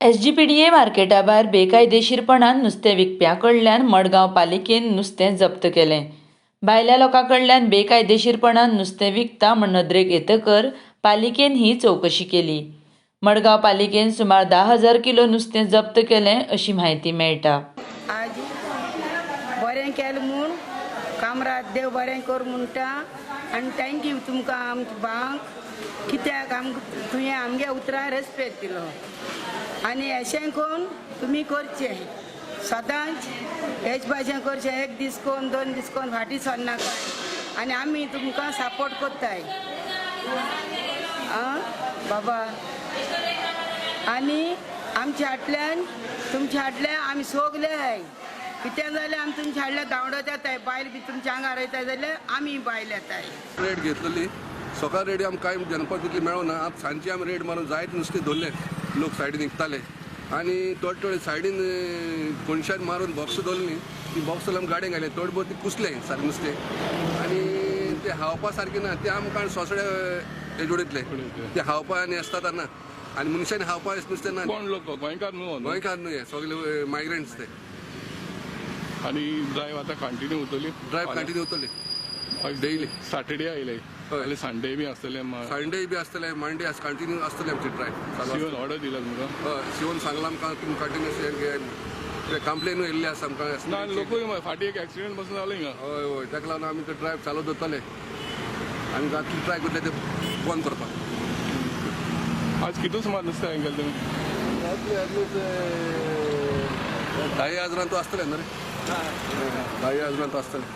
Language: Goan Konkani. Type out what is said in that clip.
एसजीपीडीए मार्केटा भायर बेकायदेशीरपणान नुस्तें विकप्यां कडल्यान मडगांव पालिकेन नुस्तें जप्त केलें. भायल्या लोकां कडल्यान बेकायदेशीरपणान नुस्तें विकता म्हूण नदरेक येतकर पालिकेन ही चवकशी केली. मडगांव पालिकेन सुमार 10,000 किलो नुस्तें जप्त केलें अशी म्हायती मेळटा. आज बरें केलें म्हूण कामरात देव बरें कर म्हणटा आनी thank you तुमकां आमच्या बांक कित्याक आमकां तुवें आमगे उतरां रेस्पेद दिलो आनी अशें करून तुमी करचें सदांच हेच भाशेन करचें, एक दीस कोन दोन दीस कोन फाटीं सरनाका आनी आमी तुमकां सपोर्ट करताय आं बाबा. आनी आमच्या हाटल्यान तुमच्या हाटल्यान आमी सगले आहाय, कितें जाल्यार आमी तुमच्या हाडल्या धांवडत येताय, बायल बी तुमच्या आंगार येताय जाल्यार आमी बायल येताय. रेट घेतलेली सकाळ रेडी आमकां कांय जनपाक तितली मेळना. आमी सांजची आमी रेड मारून जायत नुस्तें धरलें, लोक सायडीन विकताले आनी थोडे थोडे सायडीन कोनशान मारून बॉक्स दवरली, ती बॉक्स आमी गाडयेन घाले, थोडे भोव ती कुसलें सारकें नुस्तें आनी तें खावपा सारकें ना, तें आमकां सोंसडे जोडयतले ते खावपा आनी आसता ना आनी मनशांनी खावपा नुस्तें ना. कोण लोक गोंयकार न्हू, गोंयकार न्हू, हे सगळे मायग्रंट्स ते. आनी ड्रायव्ह आतां कंटिन्यू उरतली, ड्रायव्ह कंटिन्यू उरतली डेली. सॅटर्डे आयले जाल्यार संडे बी आसतले, संडे बी आसतले, मंडे कंटिन्यू आसतले आमची ड्रायव्ह. शिवन ऑर्डर दिला तुमकां? हय, शिवन सांगलां आमकां तुमी कंटिन्यूस घेयात, कंप्लेनूय येयल्ली आसा आमकां. ना लोकूय फाटीं एक एक्सिडंट पासून जालो हिंगा. हय हय, ताका लागून आमी तो ड्रायव्ह चालू दवरतले आनी रातची ट्राय करतले ते बंद करपाक. आज कितू सुमार नुस्तें हांगा गेले तुमी? एटलीस्ट 10,000 तो आसतलें न्हू रे, 10,000 तो आसतलें.